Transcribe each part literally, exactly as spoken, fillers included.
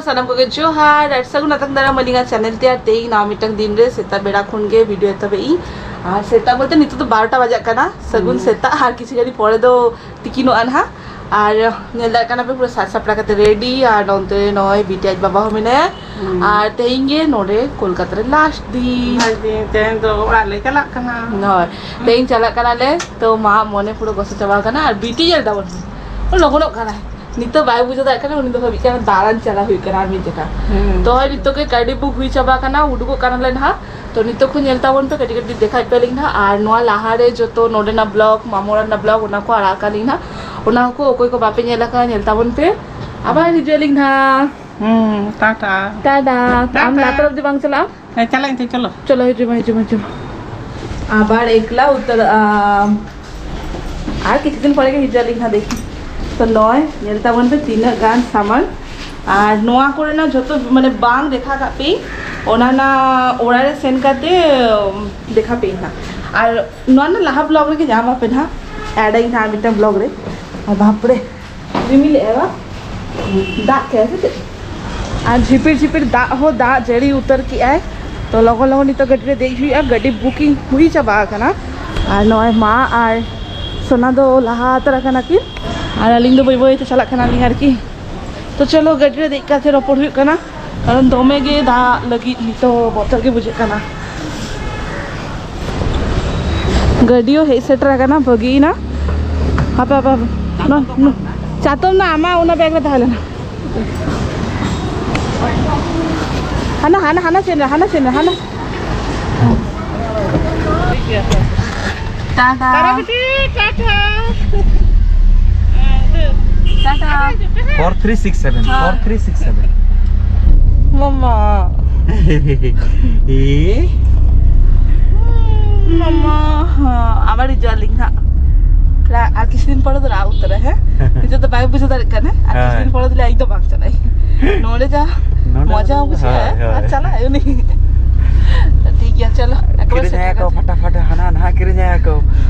ᱥᱟᱱᱟᱢ ᱠᱚᱜᱮ ᱡᱚᱦᱟᱨ ᱟᱨ ᱥᱟᱹᱜᱩᱱ ᱟᱛᱟᱝ ᱫᱟᱨᱟᱢ ᱟᱹᱞᱤᱧᱟᱜ ᱪᱮᱱᱮᱞ ᱛᱮ᱾ ᱟᱨ ᱛᱮᱦᱮᱧ ᱱᱟᱣᱟ ᱢᱤᱫᱴᱟᱝ ᱫᱤᱱ ᱨᱮ ᱥᱮᱛᱟᱜ ᱵᱮᱲᱟ ᱠᱷᱚᱱ ᱜᱮ ᱵᱷᱤᱰᱤᱭᱳ ᱮᱛᱚᱦᱚᱵ ᱮᱫ ᱟᱹᱧ᱾ ᱟᱨ ᱥᱮᱛᱟᱜ ᱵᱚᱞᱛᱮ ᱱᱤᱛᱚᱜ ᱫᱚ ᱵᱟᱨᱚᱴᱟ ᱵᱟᱡᱟᱜ ᱠᱟᱱᱟ᱾ ᱥᱟᱹᱜᱩᱱ ᱦᱩᱸ᱾ ᱥᱮᱛᱟᱜ᱾ ᱟᱨ ᱠᱤᱪᱷᱩ ᱜᱷᱟᱹᱲᱤᱡ ᱯᱚᱨᱮ ᱫᱚ ᱛᱤᱠᱤᱱᱚᱜᱼᱟ ᱱᱟᱦᱟᱜ᱾ ᱟᱨ ᱧᱮᱞ ᱫᱟᱲᱮᱭᱟᱜ ᱠᱟᱱᱟ ᱯᱮ ᱯᱩᱨᱟᱹ ᱥᱟᱡ ᱥᱟᱯᱲᱟᱣ ᱠᱟᱛᱮ ᱨᱮᱰᱤ᱾ ᱟᱨ ᱱᱚᱱᱛᱮ ᱱᱚᱜᱼᱚᱭ ᱵᱤᱴᱤ ᱟᱡ ᱵᱟᱵᱟ ᱦᱚᱸ ᱢᱮᱱᱟᱭᱟ᱾ ᱦᱩᱸ᱾ ᱟᱨ ᱛᱮᱦᱮᱧ ᱜᱮ ᱱᱚᱰᱮ ᱠᱳᱞᱠᱟᱛᱟ ᱨᱮ ᱞᱟᱥᱴ ᱫᱤᱱ᱾ ᱞᱟᱥᱴ ᱫᱤᱱ, ᱛᱮᱦᱮᱧ ᱫᱚ ᱚᱲᱟᱜ ᱞᱮ ᱪᱟᱞᱟᱜ ᱠᱟᱱᱟ᱾ ᱦᱳᱭ, ᱛᱮᱦᱮᱧ ᱪᱟᱞᱟᱜ ᱠᱟᱱᱟᱞᱮ᱾ ᱛᱚ ᱢᱟ ᱢᱚᱱᱮ ᱯᱩᱨᱟᱹ ᱜᱚᱥᱚ ᱪᱟᱵᱟ ᱟᱠᱟᱱᱟ᱾ ᱟᱨ ᱵᱤᱴᱤ ᱧᱮᱞ ᱛᱟᱵᱚᱱ ᱯᱮ, ᱞᱚᱜᱚᱱᱚᱜ ᱠᱟᱱᱟᱭ᱾ ᱱᱤᱛᱚᱜ ᱵᱟᱭ ᱵᱩᱡᱷᱟᱹᱣ ᱫᱟᱲᱮᱭᱟᱜ ᱠᱟᱱᱟ, ᱩᱱᱤ ᱫᱚ ᱦᱟᱹᱵᱤᱡ ᱠᱟᱱᱟ ᱫᱟᱬᱟᱱ ᱪᱟᱞᱟᱣ ᱦᱩᱭᱩᱜ ᱠᱟᱱᱟ ᱟᱨ ᱢᱤᱫ ᱡᱟᱭᱜᱟ᱾ ᱦᱩᱸ᱾ ᱛᱚ ᱦᱳᱭ, ᱱᱤᱛᱚᱜ ᱜᱮ ᱜᱟᱹᱰᱤ ᱵᱩᱠ ᱦᱩᱭ ᱪᱟᱵᱟ ᱟᱠᱟᱱᱟ, ᱩᱰᱩᱠᱚᱜ ᱠᱟᱱᱟᱞᱮ ᱱᱟᱦᱟᱜ᱾ ᱛᱚ ᱱᱤᱛᱚᱜ ᱠᱷᱚᱱ ᱧᱮᱞ ᱛᱟᱵᱚᱱ ᱯᱮ, ᱠᱟᱹᱴᱤᱡ ᱠᱟᱹᱴᱤᱡ ᱫᱮᱠᱷᱟᱭ ᱯᱮ ᱞᱤᱧ ᱱᱟᱦᱟᱜ᱾ ᱟᱨ ᱱᱚᱣᱟ ᱞᱟᱦᱟᱨᱮ ᱡᱚᱛᱚ ᱱᱚᱰᱮᱱᱟᱜ ᱵᱞᱚᱜ, ᱢᱟᱢᱚ ᱚᱲᱟᱜ ᱨᱮᱱᱟᱜ ᱵᱞᱚᱜ, ᱚᱱᱟ ᱠᱚ ᱟᱲᱟᱜ ᱟᱠᱟᱫ ᱞᱤᱧ ᱱᱟᱦᱟᱜ᱾ ᱚᱱᱟ ᱠᱚ ᱚᱠᱚᱭ ᱠᱚ ᱵᱟᱯᱮ ᱧᱮᱞ ᱟᱠᱟᱫᱟ, ᱧᱮᱞ ᱛᱟᱵᱚᱱ ᱯᱮ᱾ ᱟᱵᱟᱨ ᱦᱤᱡᱩᱜ ᱟᱞᱤᱧ ᱱᱟᱦᱟᱜ᱾ ᱦᱩᱸ, ᱴᱟᱴᱟ᱾ ᱴᱟᱴᱟ᱾ ᱟᱢ ᱴᱟᱴᱟ᱾ ᱞᱟᱛᱟᱨ ᱚᱵᱫᱤ ᱵᱟᱝ ᱪᱟᱞᱟᱜᱼᱟ? ᱦᱮᱸ, ᱪᱟᱞᱟᱜ ᱟᱹᱧ ᱛᱚ, ᱪᱚᱞᱚ᱾ ᱪᱚᱞᱚ, ᱦᱤᱡᱩᱜ ᱢᱮ, ᱦᱤᱡᱩᱜ ᱢᱮ, ᱦᱤᱡᱩᱜ ᱢᱮ᱾ ᱟᱵᱟᱨ ᱮᱠᱞᱟ ᱩᱛᱟᱹᱨᱚᱜ ᱟᱢ᱾ ᱟᱨ ᱠᱤᱪᱷᱩ ᱫᱤᱱ ᱯᱚᱨᱮ ᱜᱮ ᱦᱤᱡᱩᱜ ᱟᱹᱞᱤᱧ ᱦᱟᱸᱜ, ᱫᱮᱠᱷᱤ᱾ ᱛᱚ ᱱᱚᱜᱼᱚᱭ ᱧᱮᱞ ᱛᱟᱵᱚᱱ ᱯᱮ ᱛᱤᱱᱟᱹᱜ ᱜᱟᱱ ᱥᱟᱢᱟᱱ᱾ ᱟᱨ ᱱᱚᱣᱟ ᱠᱚᱨᱮᱱᱟᱜ ᱡᱷᱚᱛᱚ ᱢᱟᱱᱮ ᱵᱟᱝ ᱫᱮᱠᱷᱟ ᱠᱟᱜ ᱯᱮ, ᱚᱱᱟ ᱨᱮᱱᱟᱜ ᱚᱲᱟᱜ ᱨᱮ ᱥᱮᱱ ᱠᱟᱛᱮ, ᱩᱢ, ᱫᱮᱠᱷᱟ ᱯᱮ ᱦᱟᱸᱜ᱾ ᱟᱨ ᱱᱚᱣᱟ ᱨᱮᱱᱟᱜ ᱞᱟᱦᱟ ᱵᱞᱚᱜ ᱨᱮᱜᱮ ᱧᱟᱢ ᱟᱯᱮ ᱦᱟᱸᱜ, ᱮᱰ ᱟᱹᱧ ᱦᱟᱸᱜ ᱢᱤᱫᱴᱟᱝ ᱵᱞᱚᱜ ᱨᱮ᱾ ᱟᱨ ᱵᱟᱯᱨᱮ, ᱨᱤᱢᱤᱞ ᱮᱜᱼᱟᱭ ᱵᱟ? ᱫᱟᱜ ᱠᱮᱜᱼᱟᱭ ᱥᱮ ᱪᱮᱫ? ᱟᱨ ᱡᱷᱤᱯᱤᱨ ᱡᱷᱤᱯᱤᱨ ᱫᱟᱜ ᱦᱚᱸ ᱫᱟᱜ ᱡᱟᱹᱲᱤ ᱩᱛᱟᱹᱨ ᱠᱮᱜᱼᱟᱭ᱾ ᱛᱚ ᱞᱚᱜᱚᱱ ᱞᱚᱜᱚᱱ ᱱᱤᱛᱚᱜ ᱜᱟᱹᱰᱤ ᱨᱮ ᱫᱮᱡ ᱦᱩᱭᱩᱜᱼᱟ, ᱜᱟᱹᱰᱤ ᱵᱩᱠᱤᱝ ᱦᱩᱭ ᱪᱟᱵᱟ ᱟᱠᱟᱱᱟ᱾ ᱟᱨ ᱱᱚᱜᱼᱚᱭ ᱢᱟ ᱟᱨ ᱥᱳᱱᱟ ᱫᱚ ᱞᱟᱦᱟ ᱩᱛᱟᱹᱨ ᱟᱠᱟᱱᱟ ᱠᱤᱱ, ᱟᱨ ᱟᱹᱞᱤᱧ ᱫᱚ ᱵᱟᱹᱭ ᱵᱟᱹᱭ ᱛᱮ ᱪᱟᱞᱟᱜ ᱠᱟᱱᱟᱞᱤᱧ ᱟᱨᱠᱤ᱾ ᱛᱚ ᱪᱚᱞᱚ ᱜᱟᱹᱰᱤ ᱨᱮ ᱫᱮᱡ ᱠᱟᱛᱮ ᱨᱚᱯᱚᱲ ᱦᱩᱭᱩᱜ ᱠᱟᱱᱟ, ᱠᱟᱨᱚᱱ ᱫᱚᱢᱮ ᱜᱮ ᱫᱟᱜ ᱞᱟᱹᱜᱤᱫ ᱱᱤᱛᱚᱜ ᱵᱚᱛᱚᱨ ᱜᱮ ᱵᱩᱡᱷᱟᱹᱜ ᱠᱟᱱᱟ᱾ ᱜᱟᱹᱰᱤ ᱦᱚᱸ ᱦᱮᱡ ᱥᱮᱴᱮᱨ ᱟᱠᱟᱱᱟ, ᱵᱟᱹᱜᱤᱭᱮᱱᱟ᱾ ᱦᱟᱯᱮ, ᱦᱟᱯᱮ, ᱦᱟᱯᱮ᱾ ᱱᱚ-, ᱱᱚ-, ᱪᱟᱛᱚᱢ ᱱᱟ ᱟᱢᱟ ᱚᱱᱟ ᱵᱮᱜᱽ ᱨᱮ ᱛᱟᱦᱮᱸ ᱞᱮᱱᱟ᱾ ᱦᱟᱱᱟ, ᱦᱟᱱᱟ, ᱦᱟᱱᱟ ᱪᱮᱱ ᱨᱮ, ᱦᱟᱱᱟ ᱪᱮᱱ ᱨᱮ, ᱦᱟᱱᱟ᱾ Tata. Tata. Tata. Four three six seven, four three six seven. ᱢᱟᱢᱟ᱾ ᱮ? ᱢᱟᱢᱟ, ᱦᱚᱸ, ᱟᱵᱟᱨ ᱦᱤᱡᱩᱜ ᱟᱹᱞᱤᱧ ᱦᱟᱸᱜ᱾ ᱨᱟ-, ᱟᱨ ᱠᱤᱪᱷᱩ ᱫᱤᱱ ᱯᱚᱨᱮ ᱫᱚ ᱨᱟᱜ ᱩᱛᱟᱹᱨᱟᱭ, ᱦᱮᱸ? ᱱᱤᱛᱚᱜ ᱫᱚ ᱵᱟᱭ ᱵᱩᱡᱷᱟᱹᱣ ᱫᱟᱲᱮᱭᱟᱜ ᱠᱟᱱᱟ, ᱟᱨ ᱠᱤᱪᱷᱩ ᱦᱳᱭ᱾ ᱫᱤᱱ ᱯᱚᱨᱮ ᱫᱚ ᱞᱟᱹᱭᱟ, "ᱤᱧ ᱫᱚ ᱵᱟᱝ ᱪᱟᱞᱟᱜ ᱟᱹᱧ᱾" ᱱᱚᱰᱮ ᱡᱟ ᱱᱚᱰᱮ ᱢᱚᱡᱟ ᱫᱚ ᱵᱩᱡᱷᱟᱹᱜᱼᱟ, ᱦᱳᱭ, ᱦᱳᱭ᱾ ᱟᱨ ᱪᱟᱞᱟᱜ ᱟᱭ ᱩᱱᱤ᱾ ᱴᱷᱤᱠ ᱜᱮᱭᱟ, ᱪᱚᱞᱚ, ᱮᱠᱵᱟᱨᱮ ᱠᱤᱨᱤᱧ ᱥᱮᱴᱮᱨ ᱟᱭᱟ ᱠᱚ ᱠᱟᱛᱮ᱾ ᱯᱷᱟᱴᱟᱯᱷᱟᱴ, ᱦᱟᱱᱟ ᱱᱟᱦᱟᱜ ᱠᱤᱨᱤᱧ ᱟᱭᱟ ᱠᱚ᱾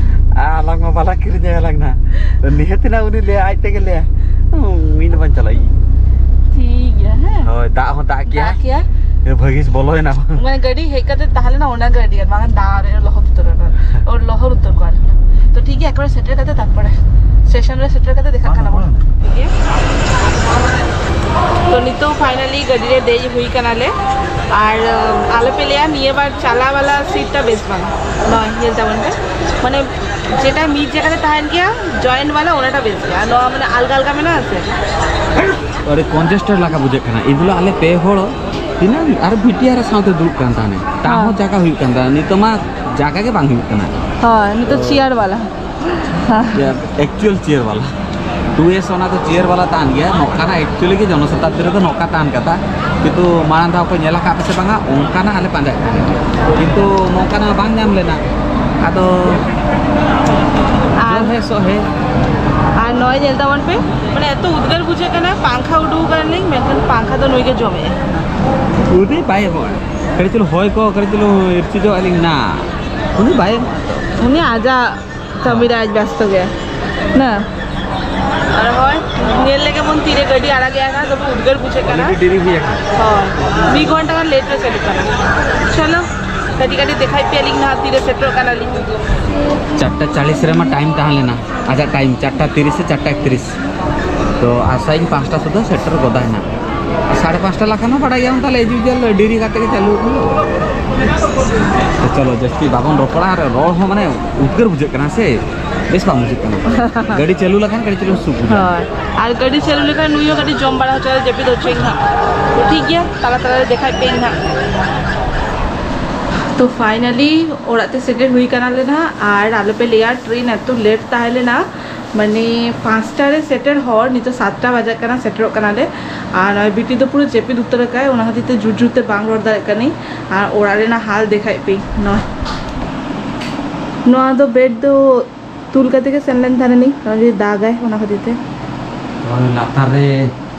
ᱟᱨ ᱟᱞᱟᱝ ᱢᱟ ᱵᱟᱞᱟᱝ ᱠᱤᱨᱤᱧ ᱟᱭᱟ ᱞᱟᱝ ᱱᱟᱦᱟᱜ᱾ ᱱᱤᱦᱟᱹᱛ ᱱᱟᱜ ᱩᱱᱤ ᱞᱟᱹᱭᱟ, ᱟᱡ ᱛᱮᱜᱮ ᱞᱟᱹᱭᱟ, "ᱦᱩᱸ, ᱤᱧ ᱫᱚ ᱵᱟᱹᱧ ᱪᱟᱞᱟᱜ ᱤᱧ᱾" ᱴᱷᱤᱠ ᱜᱮᱭᱟ, ᱦᱮᱸ᱾ ᱦᱳᱭ᱾ ᱫᱟᱜ ᱦᱚᱸ ᱫᱟᱜ ᱠᱮᱭᱟ᱾ ᱫᱟᱜ ᱠᱮᱭᱟ᱾ ᱮ, ᱵᱷᱟᱹᱜᱤᱥ ᱵᱚᱞᱚᱭᱮᱱᱟ᱾ ᱢᱟᱱᱮ ᱜᱟᱹᱰᱤ ᱦᱮᱡ ᱠᱟᱛᱮ ᱛᱟᱦᱮᱸ ᱞᱮᱱᱟ ᱚᱱᱟ ᱜᱟᱹᱰᱤ, ᱟᱨ ᱵᱟᱝᱠᱷᱟᱱ ᱫᱟᱜ ᱨᱮ ᱞᱚᱦᱚᱫ ᱩᱛᱟᱹᱨ ᱠᱚᱜᱼᱟ᱾ ᱚ, ᱞᱚᱦᱚᱫ ᱩᱛᱟᱹᱨ ᱠᱚᱜᱼᱟ᱾ ᱛᱚ ᱴᱷᱤᱠ ᱜᱮᱭᱟ, ᱮᱠᱵᱟᱨᱮ ᱥᱮᱴᱮᱨ ᱠᱟᱛᱮ ᱛᱟᱨᱯᱚᱨᱮ ᱥᱴᱮᱥᱚᱱ ᱨᱮ ᱥᱮᱴᱮᱨ ᱠᱟᱛᱮ ᱫᱮᱠᱷᱟᱜ ᱠᱟᱱᱟ ᱵᱚᱱ᱾ ᱴᱷᱤᱠ ᱜᱮᱭᱟ᱾ ᱛᱚ ᱱᱤᱛᱚᱜ ᱯᱷᱟᱭᱱᱟᱞᱤ ᱜᱟᱹᱰᱤ ᱨᱮ ᱫᱮᱡ ᱦᱩᱭ ᱠᱟᱱᱟᱞᱮ᱾ ᱟᱨ, ᱟᱸ, ᱟᱞᱚᱯᱮ ᱞᱟᱹᱭᱟ ᱱᱤᱭᱟᱹ ᱵᱟᱨ ᱪᱟᱞᱟ ᱵᱟᱞᱟ ᱥᱤᱴ ᱴᱟ ᱵᱮᱥ ᱵᱟᱝ᱾ ᱱᱚᱜᱼᱚᱭ ᱧᱮᱞ ᱛᱟᱵᱚᱱ ᱯᱮ᱾ ᱢᱟᱱᱮ ᱡᱮᱴᱟ ᱢᱤᱫ ᱡᱟᱭᱜᱟ ᱨᱮ ᱛᱟᱦᱮᱱ ᱜᱮᱭᱟ, ᱡᱚᱭᱮᱱᱴ ᱵᱟᱞᱟ, ᱚᱱᱟᱴᱟ ᱵᱮᱥ ᱜᱮᱭᱟ᱾ ᱟᱨ ᱱᱚᱣᱟ ᱢᱟᱱᱮ ᱟᱞᱜᱟ ᱟᱞᱜᱟ ᱢᱮᱱᱟᱜᱼᱟ ᱥᱮ᱾ ᱟᱹᱰᱤ ᱠᱚᱱᱡᱮᱥᱴᱮᱰ ᱞᱮᱠᱟ ᱵᱩᱡᱷᱟᱹᱜ ᱠᱟᱱᱟ᱾ ᱤᱫᱩᱞᱟ ᱟᱞᱮ ᱯᱮ ᱦᱚᱲ, ᱛᱤᱱᱟᱹᱜ ᱟᱨ ᱵᱤᱴᱤ ᱟᱨ ᱥᱟᱶᱛᱮ ᱫᱩᱲᱩᱵ ᱠᱟᱱ ᱛᱟᱦᱮᱱᱟ, ᱛᱟᱦᱚᱸ ᱦᱮᱸ᱾ ᱡᱟᱭᱜᱟ ᱦᱩᱭᱩᱜ ᱠᱟᱱ ᱛᱟᱦᱮᱱᱟ᱾ ᱱᱤᱛᱚᱜ ᱢᱟ ᱡᱟᱭᱜᱟ ᱜᱮ ᱵᱟᱝ ᱦᱩᱭᱩᱜ ᱠᱟᱱᱟ᱾ ᱦᱳᱭ, ᱱᱤᱛᱚᱜ ᱛᱚ ᱪᱮᱭᱟᱨ ᱵᱟᱞᱟ᱾ ᱦᱮᱸ᱾ ᱮᱠᱪᱩᱭᱟᱞ ᱪᱮᱭᱟᱨ ᱵᱟᱞᱟ᱾ ᱴᱩ ᱮᱥ ᱚᱱᱟ ᱫᱚ ᱪᱮᱭᱟᱨ ᱵᱟᱞᱟ ᱛᱟᱦᱮᱱ ᱜᱮᱭᱟ᱾ ᱱᱚᱝᱠᱟᱱᱟᱜ ᱮᱠᱪᱩᱭᱟᱞᱤ ᱜᱮ ᱡᱚᱱᱚᱥᱚᱛᱟᱵᱫᱤ ᱨᱮᱫᱚ ᱱᱚᱝᱠᱟ ᱛᱟᱦᱮᱱ ᱠᱟᱛᱷᱟ᱾ ᱠᱤᱱᱛᱩ ᱢᱟᱲᱟᱝ ᱫᱷᱟᱣ ᱠᱚ ᱧᱮᱞ ᱟᱠᱟᱫ ᱯᱮ ᱥᱮ ᱵᱟᱝᱟ, ᱚᱱᱠᱟᱱᱟᱜ ᱟᱞᱮ ᱯᱟᱸᱡᱟᱭᱮᱫ ᱛᱟᱦᱮᱱᱟ᱾ ᱠᱤᱱᱛᱩ ᱱᱚᱝᱠᱟᱱᱟᱜ ᱵᱟᱝ ᱧᱟᱢ ᱞᱮᱱᱟ᱾ ᱟᱫᱚ ᱟᱨ ᱡᱚ ᱦᱮ ᱥᱚ ᱦᱮ᱾ ᱟᱨ ᱱᱚᱜᱼᱚᱭ ᱧᱮᱞ ᱛᱟᱵᱚᱱ ᱯᱮ, ᱢᱟᱱᱮ ᱮᱛᱚ ᱩᱫᱽᱜᱟᱹᱨ ᱵᱩᱡᱷᱟᱹᱜ ᱠᱟᱱᱟ, ᱯᱟᱝᱠᱷᱟ ᱩᱰᱩᱠ ᱟᱠᱟᱱᱟᱞᱤᱧ, ᱢᱮᱱᱠᱷᱟᱱ ᱯᱟᱝᱠᱷᱟ ᱫᱚ ᱱᱩᱭ ᱜᱮ ᱡᱚᱢᱮᱜᱼᱟᱭ᱾ ᱩᱱᱤ ᱵᱟᱭ ᱮᱢᱚᱜᱼᱟ᱾ ᱠᱟᱹᱴᱤᱡ ᱪᱩᱞᱩᱝ ᱦᱚᱭ ᱠᱚ, ᱠᱟᱹᱴᱤᱡ ᱪᱩᱞᱩᱝ ᱤᱨᱪᱤ ᱧᱚᱜ ᱟᱹᱞᱤᱧ ᱱᱟ᱾ ᱩᱱᱤ ᱵᱟᱭ ᱮᱢᱚᱜᱼᱟ᱾ ᱩᱱᱤ ᱟᱡᱟᱜ ᱠᱟᱹᱢᱤ ᱨᱮ ᱟᱡ ᱵᱮᱥᱛᱚ ᱜᱮᱭᱟ᱾ ᱱᱟ? ᱟᱨ ᱦᱳᱭ, ᱧᱮᱞ ᱞᱮᱜᱮ ᱵᱚᱱ ᱛᱤᱨᱮ ᱜᱟᱹᱰᱤ ᱟᱲᱟᱜᱮᱜᱼᱟ ᱱᱟᱜ, ᱫᱚᱢᱮ ᱩᱫᱽᱜᱟᱹᱨ ᱵᱩᱡᱷᱟᱹᱜ ᱠᱟᱱᱟ᱾ ᱟᱹᱰᱤ ᱰᱮᱨᱤ ᱦᱩᱭ ᱟᱠᱟᱱᱟ᱾ ᱦᱳᱭ, ᱢᱤᱫ ᱜᱷᱚᱱᱴᱟ ᱜᱟᱱ ᱞᱮᱴ ᱨᱮ ᱪᱟᱹᱞᱩᱜ ᱠᱟᱱᱟ᱾ ᱪᱚᱞᱚ, ᱠᱟᱹᱴᱤᱡ ᱠᱟᱹᱴᱤᱡ ᱫᱮᱠᱷᱟᱭ ᱯᱮᱭᱟᱞᱤᱧ ᱱᱟᱜ ᱛᱤᱨᱮ ᱥᱮᱴᱮᱨᱚᱜ ᱠᱟᱱᱟᱞᱤᱧ᱾ ᱪᱟᱨᱴᱟ ᱪᱟᱞᱤᱥ ᱨᱮᱢᱟ ᱴᱟᱭᱤᱢ ᱛᱟᱦᱮᱸ ᱞᱮᱱᱟ, ᱟᱡᱟᱜ ᱴᱟᱭᱤᱢ ᱪᱟᱨᱴᱟ ᱛᱤᱨᱤᱥ ᱥᱮ ᱪᱟᱨᱴᱟ ᱮᱠᱛᱨᱤᱥ᱾ ᱛᱚ ᱟᱥᱟᱭᱟᱹᱧ ᱯᱟᱸᱪᱴᱟ ᱥᱩᱫᱷᱟᱹ ᱥᱮᱴᱮᱨ ᱜᱚᱫᱟᱭ ᱱᱟᱜ᱾ ᱟᱨ ᱥᱟᱲᱮ ᱯᱟᱸᱪᱴᱟ ᱞᱮᱠᱷᱟᱱ ᱦᱚᱸ ᱵᱟᱲᱟᱭ ᱜᱮᱭᱟᱢ ᱛᱟᱦᱞᱮ, ᱮᱡᱩᱡᱟᱞ ᱰᱮᱨᱤ ᱠᱟᱛᱮ ᱜᱮ ᱪᱟᱹᱞᱩ ᱟᱠᱟᱱᱟ᱾ ᱛᱚ ᱪᱚᱞᱚ, ᱡᱟᱹᱥᱛᱤ ᱵᱟᱵᱚᱱ ᱨᱚᱯᱚᱲᱟ, ᱟᱨ ᱨᱚᱲ ᱦᱚᱸ ᱢᱟᱱᱮ ᱩᱫᱽᱜᱟᱹᱨ ᱵᱩᱡᱷᱟᱹᱜ ᱠᱟᱱᱟ ᱥᱮ, ᱵᱮᱥ ᱵᱟᱝ ᱵᱩᱡᱷᱟᱹᱜ ᱠᱟᱱᱟ᱾ ᱜᱟᱹᱰᱤ ᱪᱟᱹᱞᱩ ᱞᱮᱠᱷᱟᱱ ᱠᱟᱹᱴᱤᱡ ᱪᱩᱞᱩᱝ ᱥᱩᱠ ᱵᱩᱡᱷᱟᱹᱜᱼᱟ᱾ ᱦᱳᱭ, ᱟᱨ ᱜᱟᱹᱰᱤ ᱪᱟᱹᱞᱩ ᱞᱮᱠᱷᱟᱱ ᱱᱩᱭ ᱦᱚᱸ ᱠᱟᱹᱴᱤᱡ ᱡᱚᱢ ᱵᱟᱲᱟ ᱦᱚᱪᱚᱭᱟ, ᱡᱟᱹᱯᱤᱫ ᱦᱚᱪᱚᱭ ᱱᱟᱜ᱾ ᱛᱚ ᱴᱷᱤᱠ ᱜᱮᱭᱟ, ᱛᱟᱞᱟ ᱛᱟᱞᱟ ᱨᱮ ᱫᱮᱠᱷᱟᱭ ᱯᱮ ᱱᱟᱜ᱾ ᱛᱚ ᱯᱷᱟᱭᱱᱟᱞᱤ ᱚᱲᱟᱜ ᱛᱮ ᱥᱮᱴᱮᱨ ᱦᱩᱭ ᱠᱟᱱᱟᱞᱮ ᱱᱟᱜ, ᱟᱨ ᱟᱞᱚᱯᱮ ᱞᱟᱹᱭᱟ ᱴᱨᱮᱱ ᱮᱛᱚ ᱞᱮᱴ ᱛᱟᱦᱮᱸ ᱞᱮᱱᱟ, ᱢᱟᱱᱮ ᱯᱟᱸᱪᱴᱟ ᱨᱮ ᱥᱮᱴᱮᱨ ᱦᱚᱲ ᱱᱤᱛᱚᱜ ᱥᱟᱛᱴᱟ ᱵᱟᱡᱟᱜ ᱠᱟᱱᱟ, ᱥᱮᱴᱮᱨᱚᱜ ᱠᱟᱱᱟᱞᱮ᱾ ᱟᱨ ᱱᱚᱜᱼᱚᱭ ᱵᱤᱴᱤ ᱫᱚ ᱯᱩᱨᱟᱹ ᱡᱟᱹᱯᱤᱫ ᱩᱛᱟᱹᱨ ᱟᱠᱟᱫᱟᱭ, ᱚᱱᱟ ᱠᱷᱟᱹᱛᱤᱨ ᱛᱮ ᱡᱳᱨ ᱡᱳᱨ ᱛᱮ ᱵᱟᱝ ᱨᱚᱲ ᱫᱟᱲᱮᱭᱟᱜ ᱠᱟᱹᱱᱟᱹᱧ᱾ ᱟᱨ ᱚᱲᱟᱜ ᱨᱮᱱᱟᱜ ᱦᱟᱞ ᱫᱮᱠᱷᱟᱭᱮᱫ ᱯᱮ, ᱱᱚᱣᱟ, ᱱᱚᱣᱟ ᱫᱚ ᱵᱮᱰ ᱫᱚ ᱛᱩᱞ ᱠᱟᱛᱮ ᱜᱮ ᱥᱮᱱ ᱞᱮᱱ ᱛᱟᱦᱮᱱᱟᱹᱧ, ᱱᱚᱜᱼᱚᱭ ᱡᱩᱫᱤ ᱫᱟᱜᱟᱭ ᱚᱱᱟ ᱠᱷᱟᱹᱛᱤᱨ ᱛᱮ᱾ ᱱᱚᱜᱼᱚᱭ ᱞᱟᱛᱟᱨ ᱨᱮ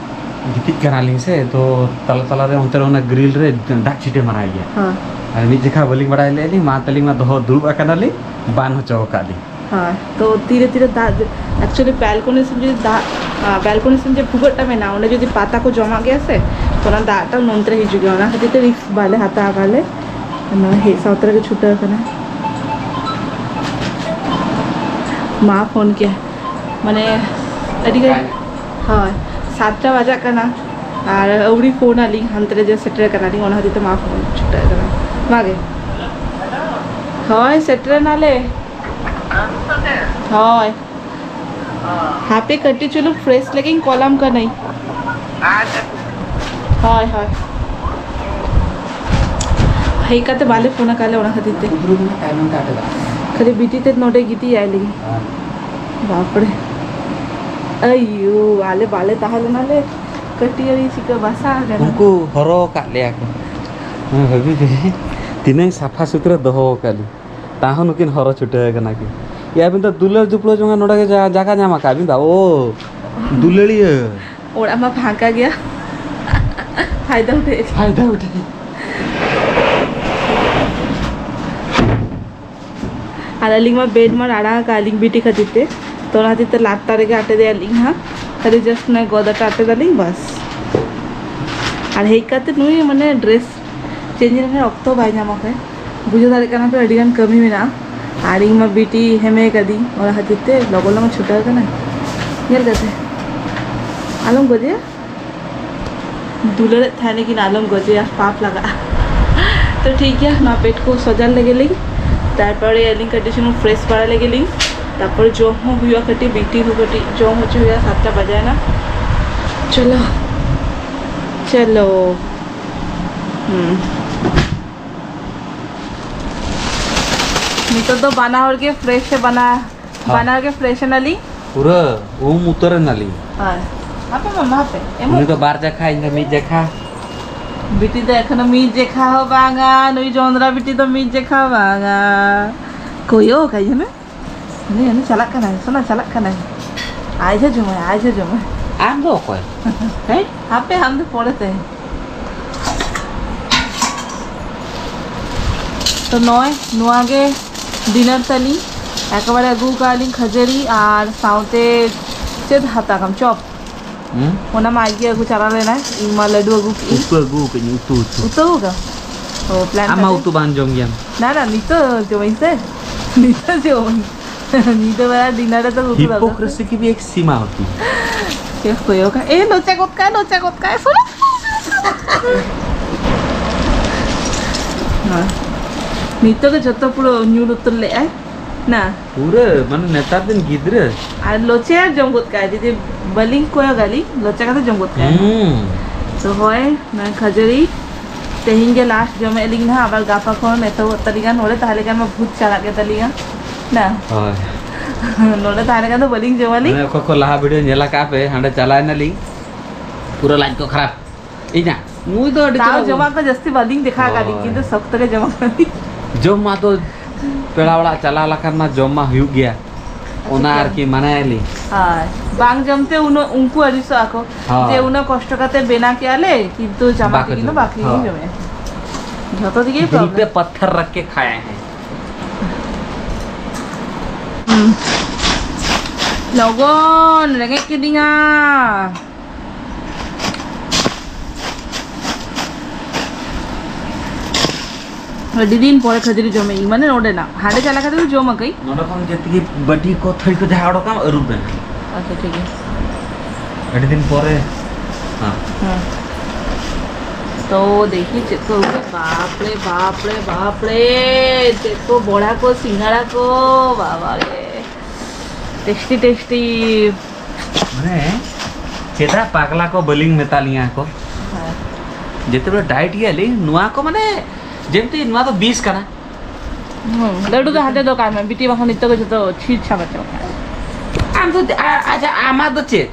ᱜᱤᱛᱤᱡ ᱠᱟᱱᱟᱞᱤᱧ ᱥᱮ, ᱛᱚ ᱛᱟᱞᱟ ᱛᱟᱞᱟ ᱨᱮ ᱚᱱᱛᱮ ᱨᱮ ᱚᱱᱟ ᱜᱨᱤᱞ ᱨᱮ ᱫᱟᱜ ᱪᱷᱤᱴᱟᱹ ᱢᱟᱨᱟᱭ ᱜᱮᱭᱟ᱾ ᱦᱮᱸ᱾ ᱟᱨ ᱢᱤᱫ ᱡᱚᱠᱷᱟ ᱵᱟᱹᱞᱤᱧ ᱵᱟᱲᱟᱭ ᱞᱮᱫ ᱞᱤᱧ, ᱢᱟ ᱛᱟᱹᱞᱤᱧ ᱢᱟ ᱫᱚᱦᱚ ᱫᱩᱲᱩᱵ ᱟᱠᱟᱱᱟᱞᱤᱧ, ᱵᱟᱱ ᱦᱚᱪᱚ ᱟᱠᱟᱫ ᱞᱤᱧ᱾ ᱦᱳᱭ, ᱛᱚ ᱛᱤᱨᱮ ᱛᱤᱨᱮ ᱫᱟᱜ, actually balcony ᱥᱮᱱ ᱡᱩᱫᱤ ᱫᱟᱜ, ᱟᱸ, balcony ᱥᱮᱱ ᱡᱮ ᱵᱷᱩᱜᱟᱹᱜ ᱴᱟ ᱢᱮᱱᱟᱜᱼᱟ, ᱚᱸᱰᱮ ᱡᱩᱫᱤ ᱯᱟᱛᱟ ᱠᱚ ᱡᱚᱢᱟᱜ ᱜᱮᱭᱟ ᱥᱮ, ᱚᱱᱟ ᱫᱟᱜ ᱴᱟᱜ ᱱᱚᱱᱛᱮ ᱨᱮ ᱦᱤᱡᱩᱜ ᱜᱮᱭᱟ, ᱚᱱᱟ ᱠᱷᱟᱹᱛᱤᱨ ᱛᱮ ᱨᱤᱥᱠ ᱵᱟᱞᱮ ᱦᱟᱛᱟᱣ ᱟᱠᱟᱫ ᱞᱮ᱾ ᱱᱚᱣᱟ ᱦᱮᱡ ᱥᱟᱶᱛᱮ ᱨᱮᱜᱮ ᱪᱷᱩᱴᱟᱹᱣ ᱠᱟᱱᱟ᱾ ᱢᱟ ᱯᱷᱳᱱ ᱠᱮᱭᱟ, ᱢᱟᱱᱮ ᱟᱹᱰᱤ ᱜᱟᱱ᱾ ᱦᱳᱭ, ᱥᱟᱛᱴᱟ ᱵᱟᱡᱟᱜ ᱠᱟᱱᱟ ᱟᱨ ᱟᱹᱣᱲᱤ ᱯᱷᱳᱱ ᱟᱹᱞᱤᱧ, ᱦᱟᱱᱛᱮ ᱨᱮ ᱡᱮ ᱥᱮᱴᱮᱨ ᱠᱟᱱᱟᱞᱤᱧ, ᱚᱱᱟ ᱠᱷᱟᱹᱛᱤᱨ ᱛᱮ ᱢᱟ ᱯᱷᱳᱱ ᱪᱷᱩᱴᱟᱹᱣ ᱠᱟᱱᱟ᱾ ᱢᱟ ᱜᱮ᱾ ᱦᱳᱭ, ᱥᱮᱴᱮᱨᱮᱱᱟᱞᱮ᱾ ᱦᱳᱭ᱾ ᱦᱟᱯᱮ ᱠᱟᱹᱴᱤᱡ ᱪᱩᱞᱩᱝ ᱯᱷᱨᱮᱥ ᱞᱟᱹᱜᱤᱫ ᱤᱧ ᱠᱚᱞᱟᱢ ᱠᱟᱹᱱᱟᱹᱧ᱾ ᱦᱳᱭ, ᱦᱳᱭ᱾ ᱦᱮᱡ ᱠᱟᱛᱮ ᱵᱟᱞᱮ ᱯᱷᱳᱱ ᱟᱠᱟᱫ ᱞᱮ, ᱚᱱᱟ ᱠᱷᱟᱹᱛᱤᱨ ᱛᱮ᱾ ᱠᱷᱟᱹᱞᱤ ᱵᱤᱴᱤ ᱛᱮᱫ ᱱᱚᱰᱮ ᱜᱤᱛᱤᱡ ᱟᱭ ᱞᱟᱹᱜᱤᱫ᱾ ᱵᱟᱯᱨᱮ᱾ ᱟᱭᱳ, ᱟᱞᱮ ᱵᱟᱞᱮ ᱛᱟᱦᱮᱸ ᱞᱮᱱᱟ ᱞᱮ, ᱠᱟᱹᱴᱤᱡ ᱟᱹᱲᱤ ᱪᱤᱠᱟᱹ ᱵᱟᱥᱟ ᱟᱠᱟᱱᱟ᱾ ᱩᱱᱠᱩ ᱦᱚᱨᱚ ᱟᱠᱟᱫ ᱞᱮᱭᱟ ᱠᱚ᱾ ᱦᱮᱸ, ᱵᱷᱟᱹᱵᱤ ᱯᱮ, ᱛᱤᱱᱟᱹᱜ ᱥᱟᱯᱷᱟ ᱥᱩᱛᱨᱟᱹ ᱫᱚᱦᱚ ᱟᱠᱟᱫ ᱞᱮ᱾ ᱛᱟᱦᱚᱸ ᱱᱩᱠᱤᱱ ᱦᱚᱨᱚ ᱪᱷᱩᱴᱟᱹᱣ ᱠᱟᱱᱟ ᱠᱤᱱ᱾ ᱭᱟ, ᱟᱹᱵᱤᱱ ᱫᱚ ᱫᱩᱞᱟᱹᱲ ᱡᱩᱯᱲᱟᱹᱣ ᱡᱚᱝᱟ ᱱᱚᱰᱮ ᱜᱮ ᱡᱟ-, ᱡᱟᱭᱜᱟ ᱧᱟᱢ ᱟᱠᱟᱫ ᱵᱤᱱ ᱫᱟ᱾ ᱳ, ᱫᱩᱞᱟᱹᱲᱤᱭᱟᱹ᱾ ᱚᱲᱟᱜ ᱢᱟ ᱯᱷᱟᱸᱠᱟ ᱜᱮᱭᱟ᱾ ᱯᱷᱟᱭᱫᱟ ᱩᱴᱷᱟᱹᱣ᱾ ᱯᱷᱟᱭᱫᱟ ᱩᱴᱷᱟᱹᱣ᱾ ᱟᱨ ᱟᱹᱞᱤᱧ ᱢᱟ ᱵᱮᱰ ᱢᱟ ᱨᱟᱲᱟ ᱟᱠᱟᱫ ᱞᱤᱧ ᱵᱤᱴᱤ ᱠᱷᱟᱹᱛᱤᱨ ᱛᱮ, ᱛᱚ ᱚᱱᱟ ᱠᱷᱟᱹᱛᱤᱨ ᱛᱮ ᱞᱟᱛᱟᱨ ᱨᱮᱜᱮ ᱟᱴᱮᱫ ᱮᱭᱟ ᱞᱤᱧ ᱦᱟᱸᱜ᱾ ᱠᱷᱟᱹᱞᱤ ᱡᱟᱥᱴ ᱱᱚᱜᱼᱚᱭ ᱜᱚᱫᱟᱴᱟ ᱟᱴᱮᱫ ᱟᱞᱤᱧ, ᱵᱟᱥ᱾ ᱟᱨ ᱦᱮᱡ ᱠᱟᱛᱮ ᱱᱩᱭ ᱢᱟᱱᱮ ᱰᱨᱮᱥ ᱪᱮᱧᱡᱽ ᱨᱮᱱᱟᱜ ᱚᱠᱛᱚ ᱵᱟᱭ ᱧᱟᱢᱟ ᱠᱷᱟᱡ᱾ ᱵᱩᱡᱷᱟᱹᱣ ᱫᱟᱲᱮᱭᱟᱜ ᱠᱟᱱᱟ ᱯᱮ, ᱟᱹᱰᱤ ᱜᱟᱱ ᱠᱟᱹᱢᱤ ᱢᱮᱱᱟᱜᱼᱟ᱾ ᱟᱨ ᱤᱧ ᱢᱟ ᱵᱤᱴᱤ ᱦᱮᱢᱮ ᱠᱟᱹᱫᱤᱧ, ᱚᱱᱟ ᱠᱷᱟᱹᱛᱤᱨ ᱛᱮ ᱞᱚᱜᱚᱱ ᱞᱚᱜᱚᱱ ᱪᱷᱩᱴᱟᱹᱣ ᱠᱟᱱᱟ᱾ ᱧᱮᱞ ᱠᱟᱛᱮ ᱟᱞᱚᱢ ᱜᱚᱡᱮᱭᱟ᱾ ᱫᱩᱞᱟᱹᱲᱮᱫ ᱛᱟᱦᱮᱱᱟᱠᱤᱱ, ᱟᱞᱚᱢ ᱜᱚᱡᱮᱭᱟ, ᱯᱟᱯ ᱞᱟᱜᱟᱜᱼᱟ᱾ ᱛᱚ ᱴᱷᱤᱠ ᱜᱮᱭᱟ, ᱱᱚᱣᱟ ᱵᱮᱰ ᱠᱚ ᱥᱚᱡᱟᱣ ᱞᱮᱜᱮ ᱞᱤᱧ, ᱛᱟᱨᱯᱚᱨᱮ ᱟᱹᱞᱤᱧ ᱠᱟᱹᱴᱤᱡ ᱪᱩᱞᱩᱝ ᱯᱷᱨᱮᱥ ᱵᱟᱲᱟ ᱞᱮᱜᱮ ᱞᱤᱧ, ᱛᱟᱨᱯᱚᱨ ᱡᱚᱢ ᱦᱚᱸ ᱦᱩᱭᱩᱜᱼᱟ, ᱠᱟᱹᱴᱤᱡ ᱵᱤᱴᱤ ᱦᱚᱸ ᱠᱟᱹᱴᱤᱡ ᱡᱚᱢ ᱦᱚᱪᱚ ᱦᱩᱭᱩᱜᱼᱟ, ᱥᱟᱛᱴᱟ ᱵᱟᱡᱟᱭᱮᱱᱟ᱾ ᱪᱚᱞᱚ, ᱪᱚᱞᱚ᱾ ᱦᱩᱸ᱾ ᱱᱤᱛᱚᱜ ᱫᱚ ᱵᱟᱱᱟ ᱦᱚᱲ ᱜᱮ ᱯᱷᱨᱮᱥ ᱥᱮ ᱵᱟᱱᱟ ᱦᱚᱸ᱾ ᱵᱟᱱᱟ ᱦᱚᱲ ᱜᱮ ᱯᱷᱨᱮᱥ ᱮᱱᱟᱞᱤᱧ᱾ ᱯᱩᱨᱟᱹ ᱩᱢ ᱩᱛᱟᱹᱨ ᱮᱱᱟᱞᱤᱧ᱾ ᱦᱳᱭ᱾ ᱦᱟᱯᱮ ᱢᱟᱢᱟ, ᱦᱟᱯᱮ᱾ ᱮᱢᱚᱱ ᱩᱱᱤ ᱫᱚ ᱵᱟᱨ ᱡᱟᱠᱷᱟ, ᱤᱧ ᱫᱚ ᱢᱤᱫ ᱡᱟᱠᱷᱟ᱾ ᱵᱤᱴᱤ ᱫᱚ ᱮᱠᱷᱚᱱᱳ ᱢᱤᱫ ᱡᱮᱠᱷᱟ ᱦᱚᱸ ᱵᱟᱝᱟ, ᱱᱩᱭ ᱡᱚᱸᱫᱽᱨᱟ ᱵᱤᱴᱤ ᱫᱚ ᱢᱤᱫ ᱡᱮᱠᱷᱟ ᱵᱟᱝᱟ᱾ ᱠᱚᱭᱚᱜ ᱠᱟᱭ ᱢᱮ᱾ ᱩᱱᱤ, ᱩᱱᱤ ᱪᱟᱞᱟᱜ ᱠᱟᱱᱟᱭ, ᱥᱳᱱᱟ ᱪᱟᱞᱟᱜ ᱠᱟᱱᱟᱭ᱾ ᱟᱡ ᱦᱚᱸ ᱡᱚᱢᱟᱭ, ᱟᱡ ᱦᱚᱸ ᱡᱚᱢᱟᱭ᱾ ᱟᱢ ᱫᱚ ᱚᱠᱚᱭ? ᱦᱮᱸ? ᱦᱟᱯᱮ, ᱟᱢ ᱫᱚ ᱯᱚᱨᱮᱛᱮ᱾ ᱛᱚ ᱱᱚᱜᱼᱚᱭ ᱱᱚᱣᱟ ᱜᱮ ᱰᱤᱱᱟᱨ ᱛᱟᱹᱞᱤᱧ᱾ ᱮᱠᱮᱵᱟᱨᱮ ᱟᱹᱜᱩ ᱠᱟᱜᱼᱟ ᱞᱤᱧ ᱠᱷᱟᱹᱡᱟᱹᱲᱤ ᱟᱨ ᱥᱟᱶᱛᱮ ᱪᱮᱫ ᱦᱟᱛᱟᱣ ᱠᱟᱢ? ᱪᱚᱯ᱾ ᱦᱩᱸ? ᱚᱱᱟ ᱢᱟ ᱟᱡ ᱜᱮ ᱟᱹᱜᱩ ᱪᱟᱞᱟᱣ ᱞᱮᱱᱟᱭ, ᱤᱧ ᱢᱟ ᱞᱟᱹᱰᱩ ᱟᱹᱜᱩ ᱠᱮᱜ ᱤᱧ᱾ ᱩᱛᱩ ᱟᱹᱜᱩ ᱠᱟᱜ ᱤᱧ, ᱩᱛᱩ, ᱩᱛᱩ᱾ ᱩᱛᱩ ᱟᱹᱜᱩ ᱠᱟᱜ? ᱚ, ᱯᱞᱟᱱ ᱟᱢ ᱢᱟ ᱠᱟᱛᱮ᱾ ᱩᱛᱩ ᱵᱟᱝ ᱡᱚᱢ ᱜᱮᱭᱟᱢ᱾ ᱱᱟ, ᱱᱟ, ᱱᱤᱛᱚᱜ ᱡᱚᱢᱟᱹᱧ ᱥᱮ᱾ ᱱᱤᱛᱚᱜ ᱡᱚᱢᱟᱹᱧ᱾ ᱧᱤᱫᱟᱹ ᱵᱮᱲᱟ ᱰᱤᱱᱟᱨ ᱨᱮᱫᱚ ᱩᱛᱩ ᱫᱟᱠᱟ ᱥᱮ? ᱦᱤᱯᱳᱠᱨᱮᱥᱤ ᱠᱤ ᱵᱷᱤ ᱮᱠ ᱥᱤᱢᱟ ᱦᱳᱛᱤ ᱦᱮ᱾ ᱮ, ᱠᱚᱭᱚᱜ ᱠᱟᱭ, ᱮ, ᱞᱚᱪᱟ ᱜᱚᱫ ᱠᱟᱭ, ᱞᱚᱪᱟ ᱜᱚᱫ ᱠᱟᱭ, ᱥᱩᱱᱩ᱾ ᱱᱤᱛᱚᱜ ᱜᱮ ᱡᱷᱚᱛᱚ ᱯᱩᱨᱟᱹ ᱧᱩᱨ ᱩᱛᱟᱹᱨ ᱞᱮᱜᱼᱟᱭ᱾ ᱱᱟ᱾ ᱯᱩᱨᱟᱹ, ᱢᱟᱱᱮ, ᱱᱮᱛᱟᱨ ᱫᱤᱱ ᱜᱤᱫᱽᱨᱟᱹ᱾ ᱟᱨ ᱞᱚᱪᱮ ᱟᱨ ᱡᱚᱢ ᱜᱚᱫ ᱠᱟᱜᱼᱟ, ᱡᱩᱫᱤ ᱵᱟᱹᱞᱤᱧ ᱠᱚᱭᱚᱜ ᱟᱹᱞᱤᱧ, ᱞᱚᱪᱟ ᱠᱟᱛᱮ ᱡᱚᱢ ᱜᱚᱫ ᱠᱟᱜᱼᱟ᱾ ᱦᱩᱸ᱾ ᱛᱚ, ᱦᱳᱭ, ᱱᱚᱣᱟ ᱠᱷᱟᱹᱡᱟᱹᱲᱤ ᱛᱮᱦᱮᱧ ᱜᱮ ᱞᱟᱥᱴ ᱡᱚᱢᱮᱫ ᱞᱤᱧ ᱱᱟᱦᱟᱜ, ᱟᱵᱟᱨ ᱜᱟᱯᱟ ᱠᱷᱚᱱ ᱮᱛᱚᱦᱚᱵ ᱛᱟᱹᱞᱤᱧᱟ᱾ ᱱᱚᱰᱮ ᱛᱟᱦᱮᱸ ᱞᱮᱠᱷᱟᱱ ᱢᱟ ᱵᱷᱩᱛ ᱪᱟᱞᱟᱜ ᱜᱮ ᱛᱟᱹᱞᱤᱧᱟ᱾ ᱱᱟ? ᱦᱳᱭ᱾ ᱱᱚᱰᱮ ᱛᱟᱦᱮᱸ ᱞᱮᱠᱷᱟᱱ ᱫᱚ ᱵᱟᱹᱞᱤᱧ ᱡᱚᱢᱟᱞᱤᱧ᱾ ᱢᱟᱱᱮ, ᱚᱠᱚᱭ ᱠᱚ ᱞᱟᱦᱟ ᱵᱷᱤᱰᱤᱭᱳ ᱧᱮᱞ ᱟᱠᱟᱫ ᱯᱮ, ᱦᱟᱸᱰᱮ ᱪᱟᱞᱟᱣ ᱮᱱᱟᱞᱤᱧ, ᱯᱩᱨᱟᱹ ᱞᱟᱡ ᱠᱚ ᱠᱷᱟᱨᱟᱯ᱾ ᱤᱧᱟᱜ ᱱᱩᱭ ᱫᱚ ᱟᱹᱰᱤ ᱛᱟᱣ ᱪᱚᱨᱚᱠ ᱡᱚᱢᱟᱜ ᱠᱚ ᱡᱟᱹᱥᱛᱤ ᱵᱟᱹᱞᱤᱧ ᱫᱮᱠᱷᱟᱣ ᱟᱠᱟᱫ ᱞᱤᱧ, ᱦᱳᱭ᱾ ᱠᱤᱱᱛᱩ ᱥᱚᱠᱛᱚ ᱜᱮ ᱡᱚᱢᱟᱜ ᱠᱟᱱ ᱞᱤᱧ᱾ ᱡᱚᱢ ᱢᱟ ᱫᱚ ᱯᱮᱲᱟ ᱚᱲᱟᱜ ᱪᱟᱞᱟᱣ ᱞᱮᱠᱷᱟᱱ ᱢᱟ ᱡᱚᱢ ᱢᱟ ᱦᱩᱭᱩᱜ ᱜᱮᱭᱟ᱾ ᱟᱪᱪᱷᱟ, ᱚᱱᱟ ᱴᱷᱤᱠ ᱜᱮᱭᱟ᱾ ᱟᱨᱠᱤ ᱢᱟᱱᱟᱭᱟᱞᱤᱧ᱾ ᱦᱳᱭ᱾ ᱵᱟᱝ ᱡᱚᱢᱛᱮ ᱩᱱᱟᱹᱜ ᱩᱱᱠᱩ ᱟᱹᱲᱤᱥᱚᱜ ᱟᱠᱚ ᱦᱳᱭ᱾ ᱡᱮ ᱩᱱᱟᱹᱜ ᱠᱚᱥᱴᱚ ᱠᱟᱛᱮ ᱵᱮᱱᱟᱣ ᱠᱮᱜᱼᱟ ᱞᱮ, ᱠᱤᱱᱛᱩ ᱡᱟᱢᱟ ᱵᱟᱠᱚ ᱛᱮᱜᱮ ᱫᱚ ᱡᱚᱢᱟ᱾ ᱵᱟᱠᱚ ᱦᱳᱭ᱾ ᱡᱚᱢᱮᱜᱼᱟ᱾ ᱡᱷᱚᱛᱚ ᱛᱮᱜᱮ ᱫᱤᱞ ᱯᱮ ᱯᱨᱚᱵᱞᱮᱢ᱾ ᱯᱟᱛᱷᱟᱨ ᱨᱟᱠᱷ ᱠᱮ ᱠᱷᱟᱭᱟ ᱦᱮᱸ᱾ ᱦᱩᱸ᱾ ᱞᱚᱜᱚᱱ, ᱨᱮᱸᱜᱮᱡ ᱠᱤᱫᱤᱧᱟ᱾ ᱟᱹᱰᱤ ᱫᱤᱱ ᱯᱚᱨᱮ ᱠᱷᱟᱹᱡᱟᱹᱲᱤ ᱡᱚᱢᱮᱜ ᱤᱧ, ᱢᱟᱱᱮ ᱱᱚᱰᱮᱱᱟᱜ᱾ ᱦᱟᱸᱰᱮ ᱪᱟᱞᱟᱣ ᱠᱟᱛᱮ ᱫᱚ ᱡᱚᱢ ᱟᱠᱟᱹᱧ᱾ ᱱᱚᱰᱮ ᱠᱷᱚᱱ ᱡᱮᱛᱮ ᱜᱮ ᱵᱟᱹᱴᱤ ᱠᱚ, ᱛᱷᱟᱹᱨᱤ ᱠᱚ ᱡᱟᱦᱟᱸ ᱚᱰᱚᱠᱟᱢ, ᱟᱹᱨᱩᱵ ᱵᱮᱱ᱾ ᱟᱪᱪᱷᱟ, ᱴᱷᱤᱠ ᱜᱮᱭᱟ᱾ ᱟᱹᱰᱤ ᱫᱤᱱ ᱯᱚᱨᱮ᱾ ᱦᱮᱸ᱾ ᱦᱮᱸ᱾ ᱛᱚ, ᱫᱮᱠᱷᱤ ᱪᱮᱫ ᱠᱚ ᱟᱹᱜᱩ-, ᱵᱟᱯ ᱨᱮ, ᱵᱟᱯ ᱨᱮ, ᱵᱟᱯ ᱨᱮ, ᱪᱮᱫ ᱠᱚ ᱵᱚᱲᱟ ᱠᱚ, ᱥᱤᱸᱜᱟᱲᱟ ᱠᱚ, ᱵᱟᱵᱟ ᱨᱮ᱾ Tasty, tasty. ᱢᱟᱱᱮ, ᱪᱮᱫᱟᱜ ᱯᱟᱜᱽᱞᱟ ᱠᱚ ᱵᱟᱹᱞᱤᱧ ᱢᱮᱛᱟ ᱞᱤᱧᱟ ᱠᱚ? ᱦᱮᱸ᱾ ᱡᱮᱛᱮ ᱵᱮᱲᱟ ᱰᱟᱭᱮᱴ ᱜᱮᱭᱟᱞᱤᱧ, ᱱᱚᱣᱟ ᱠᱚ ᱢᱟᱱᱮ, ᱡᱮᱢᱛᱤ ᱱᱚᱣᱟ ᱫᱚ ᱵᱤᱥ ᱠᱟᱱᱟ᱾ ᱦᱩᱸ, ᱞᱟᱹᱰᱩ ᱫᱚ ᱦᱟᱸᱰᱮ ᱫᱚᱠᱟᱱ ᱢᱮ, ᱵᱤᱴᱤ ᱵᱟᱠᱷᱟᱱ ᱱᱤᱛᱚᱜ ᱜᱮ ᱡᱚᱛᱚ ᱪᱷᱤᱨ ᱪᱷᱟᱵᱟ ᱪᱟᱵᱟ ᱠᱟᱜᱼᱟ᱾ ᱟᱢ ᱫᱚ, ᱟ-, ᱟᱪᱪᱷᱟ, ᱟᱢᱟᱜ ᱫᱚ ᱪᱮᱫ?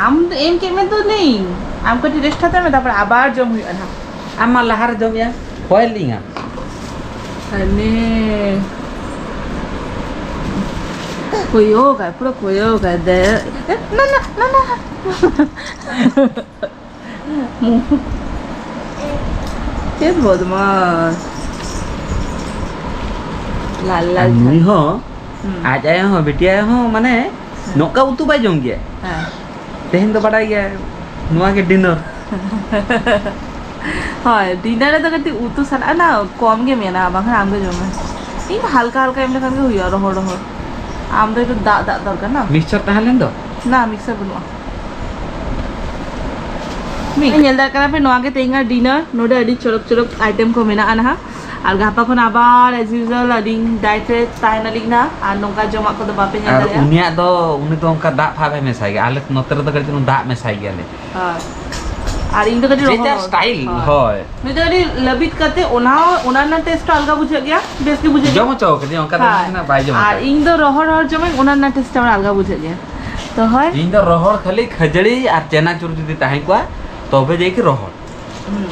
ᱟᱢ ᱫᱚ ᱮᱢ ᱠᱮᱫ ᱢᱮ ᱫᱚ ᱞᱟᱹᱭᱟᱹᱧ᱾ ᱟᱢ ᱠᱟᱹᱴᱤᱡ ᱨᱮᱥᱴ ᱦᱟᱛᱟᱣ ᱢᱮ, ᱛᱟᱨᱯᱚᱨ ᱟᱵᱟᱨ ᱡᱚᱢ ᱦᱩᱭᱩᱜᱼᱟ ᱱᱟᱦᱟᱜ᱾ ᱟᱢ ᱢᱟ ᱞᱟᱦᱟᱨᱮ ᱡᱚᱢ ᱭᱟ, ᱦᱚᱭ ᱞᱤᱧᱟ᱾ ᱦᱟᱱᱮ᱾ ᱠᱚᱭᱚᱜᱟᱭ, ᱯᱩᱨᱟᱹ ᱠᱚᱭᱚᱜᱟᱭ, ᱫᱮ-, ᱮ, ᱱᱟ, ᱱᱟ, ᱱᱟ, ᱱᱟ᱾ ᱪᱮᱫ ᱵᱚᱫᱢᱟᱥ᱾ ᱞᱟᱞ ᱞᱟᱞ ᱟᱨ ᱱᱩᱭ ᱡᱷᱟᱞ᱾ ᱦᱚᱸ, ᱦᱩᱸ᱾ ᱟᱡ ᱟᱭᱳ ᱦᱚᱸ, ᱵᱤᱴᱤ ᱟᱭᱳ ᱦᱚᱸ, ᱢᱟᱱᱮ, ᱦᱮᱸ᱾ ᱱᱚᱝᱠᱟ ᱩᱛᱩ ᱵᱟᱭ ᱡᱚᱢ ᱜᱮᱭᱟ᱾ ᱦᱮᱸ᱾ ᱛᱮᱦᱮᱧ ᱫᱚ ᱵᱟᱰᱟᱭ ᱜᱮᱭᱟ, ᱱᱚᱣᱟ ᱜᱮ ᱰᱤᱱᱟᱨ᱾ ᱦᱳᱭ, ᱰᱤᱱᱟᱨ ᱨᱮᱫᱚ ᱠᱟᱹᱴᱤᱡ ᱩᱛᱩ ᱥᱟᱞᱟᱜ ᱱᱟ ᱠᱚᱢ ᱜᱮ ᱢᱮᱱᱟᱜᱼᱟ, ᱵᱟᱝᱠᱷᱟᱱ ᱟᱢ ᱜᱮ ᱡᱚᱢ ᱢᱮ᱾ ᱤᱧ ᱫᱚ ᱦᱟᱞᱠᱟ ᱦᱟᱞᱠᱟ ᱮᱢ ᱞᱮᱠᱷᱟᱱ ᱜᱮ ᱦᱩᱭᱩᱜᱼᱟ, ᱨᱚᱦᱚᱲ ᱨᱚᱦᱚᱲ᱾ ᱟᱢ ᱫᱚ ᱮᱠᱴᱩ ᱫᱟᱜ ᱫᱟᱜ ᱫᱚᱨᱠᱟᱨ ᱱᱟ᱾ ᱢᱤᱠᱥᱪᱟᱨ ᱛᱟᱦᱮᱸ ᱞᱮᱱ ᱫᱚ? ᱱᱟ, ᱢᱤᱠᱥᱪᱟᱨ ᱵᱟᱹᱱᱩᱜᱼᱟ᱾ ᱢᱤᱠ- ᱧᱮᱞ ᱫᱟᱲᱮᱭᱟᱜ ᱠᱟᱱᱟ ᱯᱮ, ᱱᱚᱣᱟ ᱜᱮ ᱛᱮᱦᱮᱧᱟᱜ ᱰᱤᱱᱟᱨ᱾ ᱱᱚᱰᱮ ᱟᱹᱰᱤ ᱪᱚᱨᱚᱠ ᱪᱚᱨᱚᱠ ᱟᱭᱴᱮᱢ ᱠᱚ ᱢᱮᱱᱟᱜᱼᱟ ᱱᱟᱦᱟᱜ᱾ ᱟᱨ ᱜᱟᱯᱟ ᱠᱷᱚᱱ ᱟᱵᱟᱨ as usual ᱟᱹᱞᱤᱧ ᱰᱟᱭᱮᱴ ᱨᱮ ᱛᱟᱦᱮᱱᱟᱞᱤᱧ ᱱᱟᱦᱟᱜ, ᱟᱨ ᱱᱚᱝᱠᱟ ᱡᱚᱢᱟᱜ ᱠᱚᱫᱚ ᱵᱟᱯᱮ ᱧᱮᱞ ᱟᱨ ᱫᱟᱲᱮᱭᱟᱜᱼᱟ᱾ ᱩᱱᱤᱭᱟᱜ ᱫᱚ, ᱩᱱᱤ ᱫᱚ ᱚᱱᱠᱟ ᱫᱟᱜ ᱯᱷᱟᱜ ᱵᱟᱭ ᱢᱮᱥᱟᱭ ᱜᱮᱭᱟ᱾ ᱟᱞᱮ ᱱᱚᱛᱮ ᱨᱮᱫᱚ ᱠᱟᱹᱴᱤᱡ ᱪᱩᱞᱩᱝ ᱫᱟᱜ ᱢᱮᱥᱟᱭ ᱜᱮᱭᱟᱞᱮ᱾ ᱦᱳᱭ᱾ ᱟᱨ ᱤᱧ ᱫᱚ ᱠᱟᱹᱴᱤᱡ ᱡᱮ ᱨᱚᱦᱚᱲ ᱡᱟᱨ ᱨᱚᱦᱚᱲ᱾ ᱥᱴᱟᱭᱤᱞ, ᱦᱳᱭ᱾ ᱦᱳᱭ᱾ ᱱᱩᱭ ᱫᱚ ᱠᱟᱹᱴᱤᱡ ᱞᱟᱹᱵᱤᱫ ᱠᱟᱛᱮ ᱚᱱᱟ, ᱚᱱᱟ ᱨᱮᱱᱟᱜ ᱴᱮᱥᱴ ᱟᱞᱜᱟ ᱵᱩᱡᱷᱟᱹᱜ ᱜᱮᱭᱟ, ᱵᱮᱥ ᱜᱮ ᱵᱩᱡᱷᱟᱹᱜ ᱜᱮᱭᱟ᱾ ᱡᱚᱢ ᱦᱚᱪᱚ ᱠᱟᱹᱫᱤᱧ, ᱚᱱᱠᱟ ᱫᱚ ᱦᱳᱭ᱾ ᱢᱟᱱᱮ ᱵᱟᱭ ᱡᱚᱢ ᱟᱨ ᱟᱠᱟᱫ᱾ ᱤᱧ ᱫᱚ ᱨᱚᱦᱚᱲ ᱨᱚᱦᱚᱲ ᱡᱚᱢᱟᱹᱧ, ᱚᱱᱟ ᱨᱮᱱᱟᱜ ᱴᱮᱥᱴ ᱟᱵᱟᱨ ᱟᱞᱜᱟ ᱵᱩᱡᱷᱟᱹᱜ ᱜᱮᱭᱟ᱾ ᱛᱚ ᱦᱳᱭ᱾ ᱤᱧ ᱫᱚ ᱨᱚᱦᱚᱲ ᱠᱷᱟᱹᱞᱤ ᱠᱷᱟᱹᱡᱟᱹᱲᱤ ᱟᱨ ᱪᱮᱱᱟᱪᱩᱨ ᱡᱩᱫᱤ ᱛᱟᱦᱮᱸ ᱠᱚᱜᱼᱟ, ᱛᱚᱵᱮ ᱡᱟᱭ ᱠᱤ ᱨᱚᱦᱚᱲ᱾ ᱦᱩᱸ᱾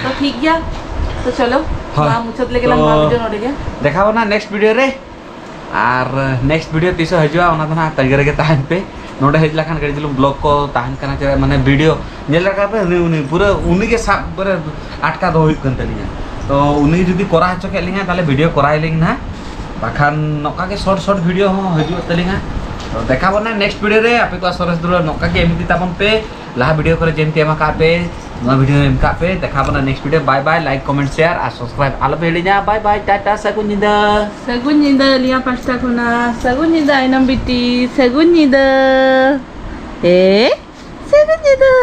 ᱛᱚ ᱴᱷᱤᱠ ᱜᱮᱭᱟ, ᱛᱚ ᱪᱚᱞᱚ, ᱦᱳᱭ᱾ ᱱᱚᱣᱟ ᱢᱩᱪᱟᱹᱫ ᱞᱮᱜᱮ ᱞᱟᱝ ᱛᱚ ᱱᱚᱣᱟ ᱵᱷᱤᱰᱤᱭᱳ ᱱᱚᱰᱮ ᱜᱮ᱾ ᱫᱮᱠᱷᱟᱣ ᱵᱚᱱᱟ ᱱᱮᱠᱥᱴ ᱵᱷᱤᱰᱤᱭᱳ ᱨᱮ᱾ ᱟᱨ ᱱᱮᱠᱥᱴ ᱵᱷᱤᱰᱤᱭᱳ ᱛᱤᱥᱚᱜ ᱦᱤᱡᱩᱜᱼᱟ, ᱚᱱᱟ ᱫᱚ ᱱᱟᱦᱟᱜ ᱛᱟᱺᱜᱤ ᱨᱮᱜᱮ ᱛᱟᱦᱮᱱ ᱯᱮ᱾ ᱱᱚᱰᱮ ᱦᱮᱡ ᱞᱮᱠᱷᱟᱱ ᱠᱟᱹᱴᱤᱡ ᱪᱩᱞᱩᱝ ᱵᱞᱚᱜ ᱠᱚ ᱛᱟᱦᱮᱱ ᱠᱟᱱᱟ, ᱪᱮᱫᱟᱜ ᱢᱟᱱᱮ ᱵᱷᱤᱰᱤᱭᱳ ᱧᱮᱞ ᱨᱟᱠᱟᱵ ᱯᱮ, ᱩᱱᱤ, ᱩᱱᱤ ᱯᱩᱨᱟᱹ ᱩᱱᱤ ᱜᱮ ᱥᱟᱵ ᱯᱩᱨᱟᱹ ᱟᱴᱠᱟ ᱫᱚᱦᱚ ᱦᱩᱭᱩᱜ ᱠᱟᱱ ᱛᱟᱹᱞᱤᱧᱟ᱾ ᱛᱚ ᱩᱱᱤ ᱡᱩᱫᱤ ᱠᱚᱨᱟᱣ ᱦᱚᱪᱚ ᱠᱮᱫ ᱞᱤᱧᱟ, ᱛᱟᱦᱚᱞᱮ ᱵᱷᱤᱰᱤᱭᱳ ᱠᱚᱨᱟᱣ ᱟᱞᱤᱧ ᱱᱟᱦᱟᱜ, ᱵᱟᱠᱷᱟᱱ ᱱᱚᱝᱠᱟ ᱜᱮ ᱥᱚᱨᱴ ᱥᱚᱨᱴ ᱵᱷᱤᱰᱤᱭᱳ ᱦᱚᱸ ᱦᱤᱡᱩᱜ ᱛᱟᱹᱞᱤᱧᱟ᱾ ᱛᱚ ᱫᱮᱠᱷᱟ ᱵᱚᱱᱟ ᱱᱮᱠᱥᱴ ᱵᱷᱤᱰᱤᱭᱳ ᱨᱮ᱾ ᱟᱯᱮ ᱠᱚᱣᱟᱜ ᱥᱚᱨᱮᱥ ᱫᱩᱞᱟᱹᱲ ᱱᱚᱝᱠᱟ ᱜᱮ ᱮᱢ ᱤᱫᱤ ᱛᱟᱵᱚᱱ ᱯᱮ᱾ ᱞᱟᱦᱟ ᱵᱷᱤᱰᱤᱭᱳ ᱠᱚᱨᱮ ᱡᱮᱢᱛᱤ ᱮᱢ ᱟᱠᱟᱫ ᱯᱮ, ᱱᱚᱣᱟ ᱵᱷᱤᱰᱤᱭᱳ ᱮᱢ ᱠᱟᱜ ᱯᱮ᱾ ᱫᱮᱠᱷᱟ ᱵᱚᱱᱟ ᱱᱮᱠᱥᱴ ᱵᱷᱤᱰᱤᱭᱳ᱾ ᱵᱟᱭ ᱵᱟᱭ, ᱞᱟᱭᱤᱠ, ᱠᱚᱢᱮᱱᱴ, ᱥᱮᱭᱟᱨ ᱟᱨ ᱥᱟᱵᱥᱠᱨᱟᱭᱤᱵ ᱟᱞᱚ ᱯᱮ ᱦᱤᱲᱤᱧᱟ᱾ ᱵᱟᱭ ᱵᱟᱭ, ᱴᱟᱴᱟ, ᱥᱟᱹᱜᱩᱱ ᱧᱤᱫᱟᱹ᱾ ᱥᱟᱹᱜᱩᱱ ᱧᱤᱫᱟᱹ ᱟᱹᱞᱤᱧᱟᱜ ᱯᱟᱥᱴᱟ ᱠᱷᱚᱱᱟᱜ, ᱥᱟᱹᱜᱩᱱ ᱧᱤᱫᱟᱹ ᱟᱭᱱᱚᱢ ᱵᱤᱴᱤ, ᱥᱟᱹᱜᱩᱱ ᱧᱤᱫᱟᱹ᱾ ᱮ, ᱥᱟᱹᱜᱩᱱ ᱧᱤᱫᱟᱹ᱾